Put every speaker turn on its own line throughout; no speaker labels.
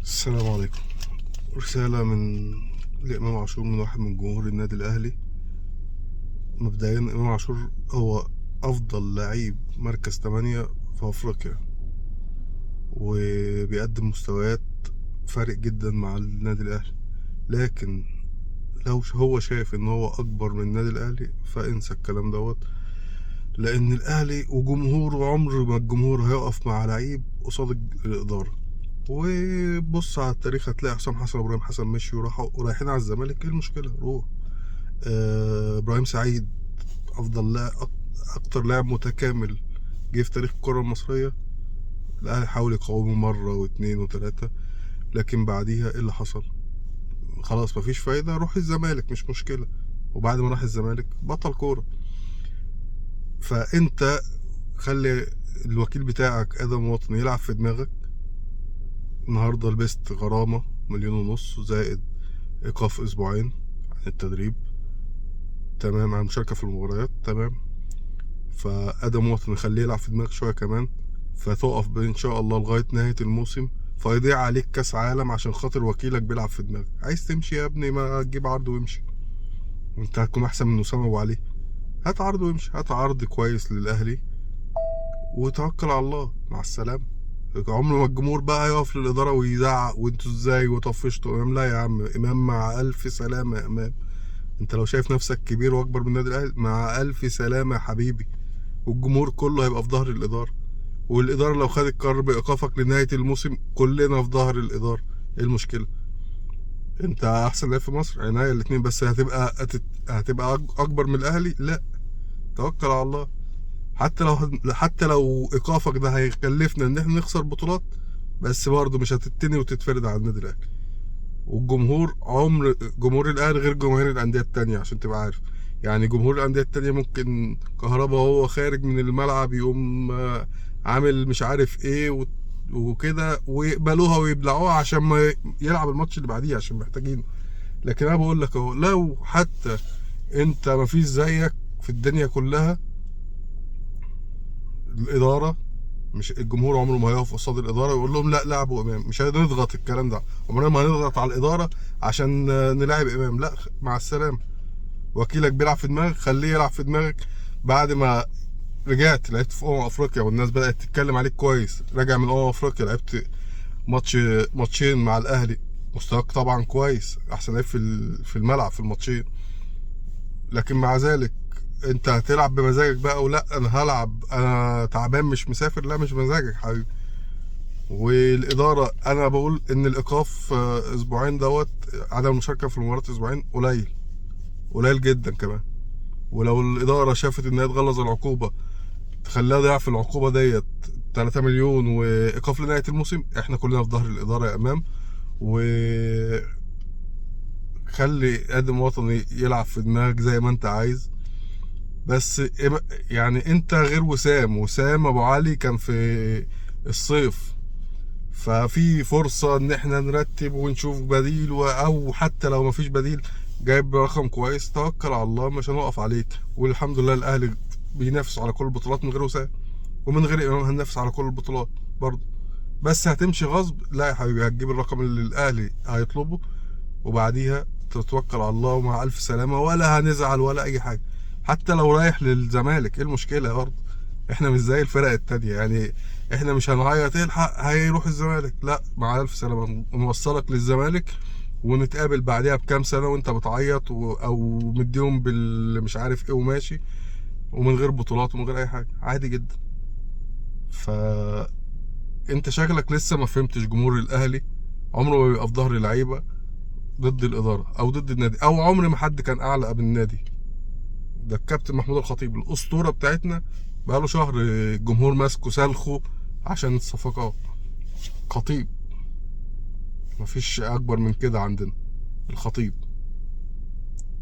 السلام عليكم. رسالة من لإمام عاشور من واحد من جمهور النادي الأهلي. مبدئيا إمام عاشور هو أفضل لعيب مركز 8 في أفريقيا، وبيقدم مستويات فارق جدا مع النادي الأهلي، لكن لو هو شايف إن هو أكبر من النادي الأهلي فانسى الكلام دوت، لأن الأهلي وجمهوره عمر ما الجمهور هيقف مع لعيب قصاد الإدارة. وبص على التاريخ هتلاقي حسام حسن وابراهيم حسن مشيوا وراحوا ورايحين على الزمالك. ايه المشكلة؟ روح. ابراهيم سعيد افضل لاعب، اكتر لاعب متكامل جه في تاريخ الكره المصرية. الاهلي حاول يقاومه مرة واثنين وثلاثة، لكن بعديها ايه اللي حصل؟ خلاص مفيش فايده، روح الزمالك مش مشكلة. وبعد ما راح الزمالك بطل كورة. فانت خلي الوكيل بتاعك ادم وطني يلعب في دماغك. النهارده لبست غرامة 1.5 مليون زائد ايقاف اسبوعين عن التدريب، تمام، عن المشاركة في المباريات، تمام. فادم وطني خليه يلعب في دماغك شوية كمان، فتقف ان شاء الله لغاية نهاية الموسم، فيضيع عليك كاس عالم عشان خاطر وكيلك بيلعب في دماغك. عايز تمشي يا ابني ما تجيب عرض وامشي، انت هتكون احسن من اسامة ابو علي. هات عرض وامشي، هات عرض كويس للاهلي وتوكل على الله، مع السلامة. عمر ما الجمهور بقى يقف للإدارة ويزعق وانتوا ازاي وطفشتوا إمام. لا يا عم، إمام مع ألف سلامة يا إمام. انت لو شايف نفسك كبير وأكبر من النادي الأهلي مع ألف سلامة يا حبيبي. والجمهور كله هيبقى في ظهر الإدارة، والإدارة لو خدت قرار بإيقافك لنهاية الموسم كلنا في ظهر الإدارة. إيه المشكلة؟ انت أحسن لاعب في مصر، عناية الاتنين، بس هتبقى أكبر من الأهلي؟ لا، توكل على الله. حتى لو ايقافك ده هيكلفنا ان احنا نخسر بطولات، بس برضه مش هتتني وتتفرد على النادي الاهلي. والجمهور عمر جمهور الاهلي غير جماهير الاندية التانية، عشان تبقى عارف. يعني جمهور الاندية التانية ممكن كهربا وهو خارج من الملعب يقوم عامل مش عارف ايه وكده، ويقبلوها ويبلعوها عشان ما يلعب الماتش اللي بعديه عشان محتاجينه. لكن انا بقول لك اهو، لو حتى انت مفيش زيك في الدنيا كلها، الإدارة مش الجمهور عمره ما هيقف قصاد الإدارة ويقول لهم لا لعبوا إمام. مش هنضغط الكلام ده، عمرنا ما هنضغط على الإدارة عشان نلاعب إمام. لا، مع السلامة. وكيلك بيلعب في دماغك، خليه يلعب في دماغك. بعد ما رجعت لعبت في أفريقيا والناس بدأت تتكلم عليك كويس، راجع من أفريقيا لعبت ماتشين مع الأهلي، مستواك طبعا كويس، أحسن لعيب في الملعب في الماتشين. لكن مع ذلك انت هتلعب بمزاجك بقى، ولا انا هلعب انا تعبان مش مسافر؟ لا، مش مزاجك حبيبي. والادارة انا بقول ان الايقاف اسبوعين دوت، عدم المشاركة في المباراة اسبوعين قليل، قليل جدا كمان. ولو الادارة شافت ان هي تغلظ العقوبة تخليها ضعف العقوبة ديت 3 مليون وايقاف لنهاية الموسم، احنا كلنا في ظهر الادارة يا امام. و خلي ادم وطني يلعب في دماغك زي ما انت عايز، بس يعني انت غير وسام. وسام ابو علي كان في الصيف، ففي فرصة ان احنا نرتب ونشوف بديل، او حتى لو مفيش بديل جايب رقم كويس، توكل على الله، مش هنقف عليك. والحمد لله الاهلي بينافس على كل البطولات من غير وسام ومن غير امام، هننافس على كل البطولات برضه. بس هتمشي غصب؟ لا يا حبيبي، هتجيب الرقم اللي الاهلي هيطلبه وبعديها تتوكل على الله ومع الف سلامة، ولا هنزعل ولا اي حاجة. حتى لو رايح للزمالك ايه المشكلة؟ برضه احنا مش زي الفرق التانية، يعني احنا مش هنعيط الحق هيروح الزمالك، لا مع الف سلامة، نوصلك للزمالك ونتقابل بعديها بكام سنة وانت بتعيط او مديهم بالمش عارف ايه وماشي، ومن غير بطولات ومن غير اي حاجة، عادي جدا. ف انت شكلك لسه ما فهمتش جمهور الاهلي عمره ما بيبقى في ظهر لعيبة ضد الإدارة او ضد النادي، او عمر ما حد كان اعلى من النادي. ده الكابتن محمود الخطيب الأسطورة بتاعتنا، بقاله شهر الجمهور ماسكه سالخه عشان الصفقات. خطيب مفيش أكبر من كده عندنا، الخطيب.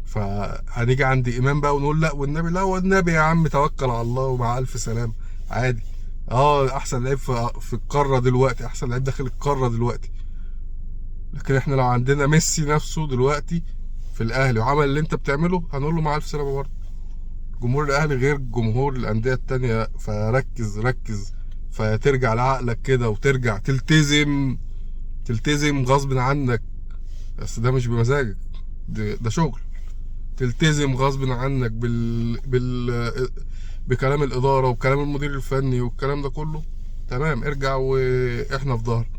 فهنيجي عند إمام بقى ونقول لا والنبي، لا والنبي يا عم توكل على الله ومع ألف سلام، عادي. أحسن لعيب في القارة دلوقتي، أحسن لعيب داخل القارة دلوقتي. لكن إحنا لو عندنا ميسي نفسه دلوقتي في الأهلي وعمل اللي أنت بتعمله هنقول له مع ألف سلامة برضه. جمهور الأهلي غير جمهور الأندية التانية، فركز ركز، فترجع لعقلك كده وترجع تلتزم تلتزم غصب عنك، بس ده مش بمزاجك، ده شغل. تلتزم غصب عنك بكلام الادارة وكلام المدير الفني والكلام ده كله، تمام، ارجع واحنا في ظهرك.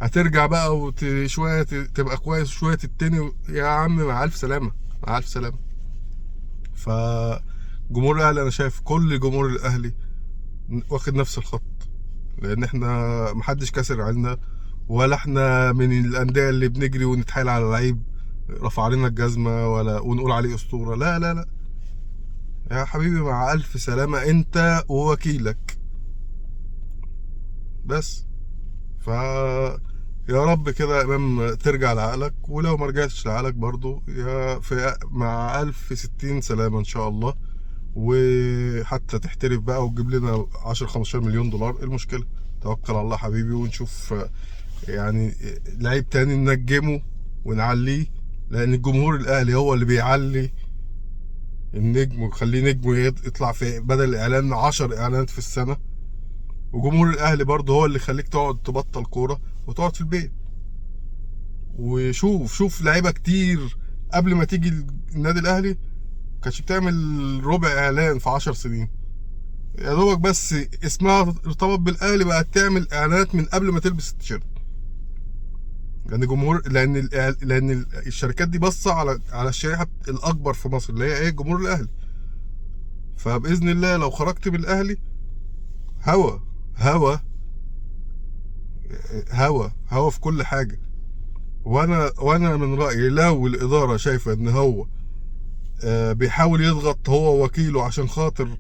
هترجع بقى وشوية تبقى كويس وشوية تتني، يا عم مع الف سلامه، مع الف سلامه. فجمهور الاهلي انا شايف كل جمهور الاهلي واخد نفس الخط، لان احنا محدش كسر علينا، ولا احنا من الاندية اللي بنجري ونتحايل على لعيب رفع علينا الجزمة ولا ونقول عليه اسطورة. لا لا لا يا حبيبي، مع الف سلامه انت ووكيلك بس. ف يا رب كده يا امام ترجع لعقلك، ولو ما رجعتش لعقلك برضو يا في مع الف ستين سلامه ان شاء الله، وحتى تحترف بقى وتجيب لنا 10 15 مليون دولار. ايه المشكلة؟ توكل على الله حبيبي، ونشوف يعني لعيب تاني ننجمه ونعليه، لان الجمهور الاهلي هو اللي بيعلي النجم ويخليه نجم يطلع في بدل الاعلان 10 اعلانات في السنة. وجمهور الاهلي برضه هو اللي يخليك تقعد تبطل كورة وتقعد في البيت. وشوف شوف لعيبة كتير قبل ما تيجي النادي الاهلي كانتش بتعمل ربع اعلان في 10 سنين، يا دوبك بس اسمها ارتبط بالاهلي بقت تعمل اعلانات من قبل ما تلبس التيشيرت. لان جمهور لان الشركات دي باصة على الشريحة الاكبر في مصر اللي هي ايه؟ جمهور الاهلي. فباذن الله لو خرجت بالاهلي هوا هوا هوا هوا في كل حاجة. وانا من رايي لو الادارة شايفه ان هو بيحاول يضغط هو وكيله عشان خاطر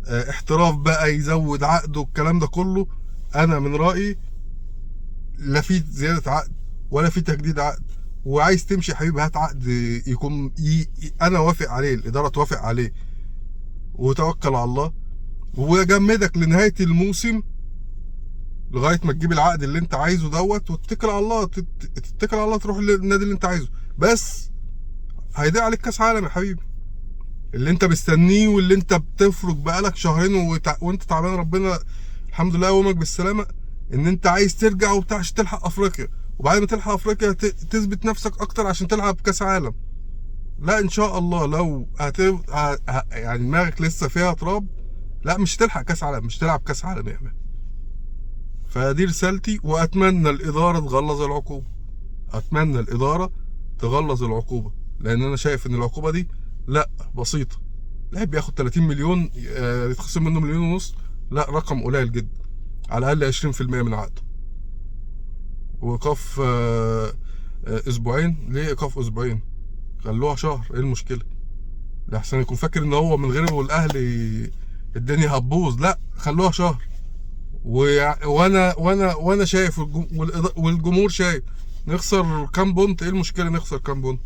احتراف بقى يزود عقده الكلام ده كله، انا من رايي لا في زيادة عقد ولا في تجديد عقد. وعايز تمشي يا حبيبي هات عقد يكون انا وافق عليه، الادارة توافق عليه، وتوكل على الله، ويجمدك لنهاية الموسم لغاية ما تجيب العقد اللي انت عايزه دوت، وتتكل على الله، تتكل على الله تروح للنادي اللي انت عايزه. بس هيضيع عليك كاس عالم يا حبيبي اللي انت مستنيه واللي انت بتفرج بقالك شهرين وانت تعبان، ربنا الحمد لله قومك بالسلامة، ان انت عايز ترجع وبتاع عشان تلحق افريقيا، وبعد ما تلحق افريقيا تثبت نفسك اكتر عشان تلعب كاس عالم. لا ان شاء الله لو يعني دماغك لسه فيها تراب، لا مش تلحق كاس عالم، مش تلعب كاس عالم يا مان. فدي رسالتي، واتمنى الادارة تغلظ العقوبة، اتمنى الادارة تغلظ العقوبة، لان انا شايف ان العقوبة دي لا بسيطة. لعيب بياخد 30 مليون يتخصم منه 1.5 مليون، لا رقم قليل جدا، على الاقل 20% من عقده. وايقاف اسبوعين، ليه ايقاف اسبوعين؟ خلوها شهر، ايه المشكلة؟ لحسن يكون فاكر ان هو من غيره والاهلي الدنيا هتبوظ، لا خلوها شهر. وانا وانا وانا شايف والجمهور شايف نخسر كام point، ايه المشكلة نخسر كام point؟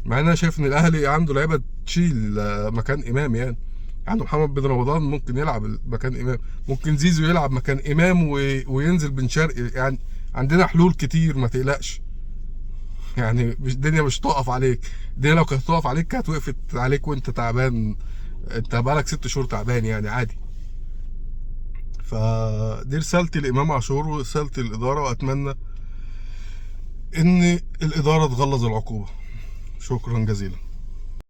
مع ان انا شايف ان الاهلي عنده لعيبة تشيل مكان امام، يعني عنده محمد بن رمضان ممكن يلعب مكان امام، ممكن زيزو يلعب مكان امام وينزل بن شرقي، يعني عندنا حلول كتير ما تقلقش. يعني الدنيا مش تقف عليك، الدنيا لو كانت تقف عليك كانت وقفت عليك وانت تعبان، انت بقالك 6 شهور تعبان يعني عادي. فدي رسالتي لامام عاشور ورسالتي للادارة، واتمنى ان الادارة تغلظ العقوبة. شكرا جزيلا.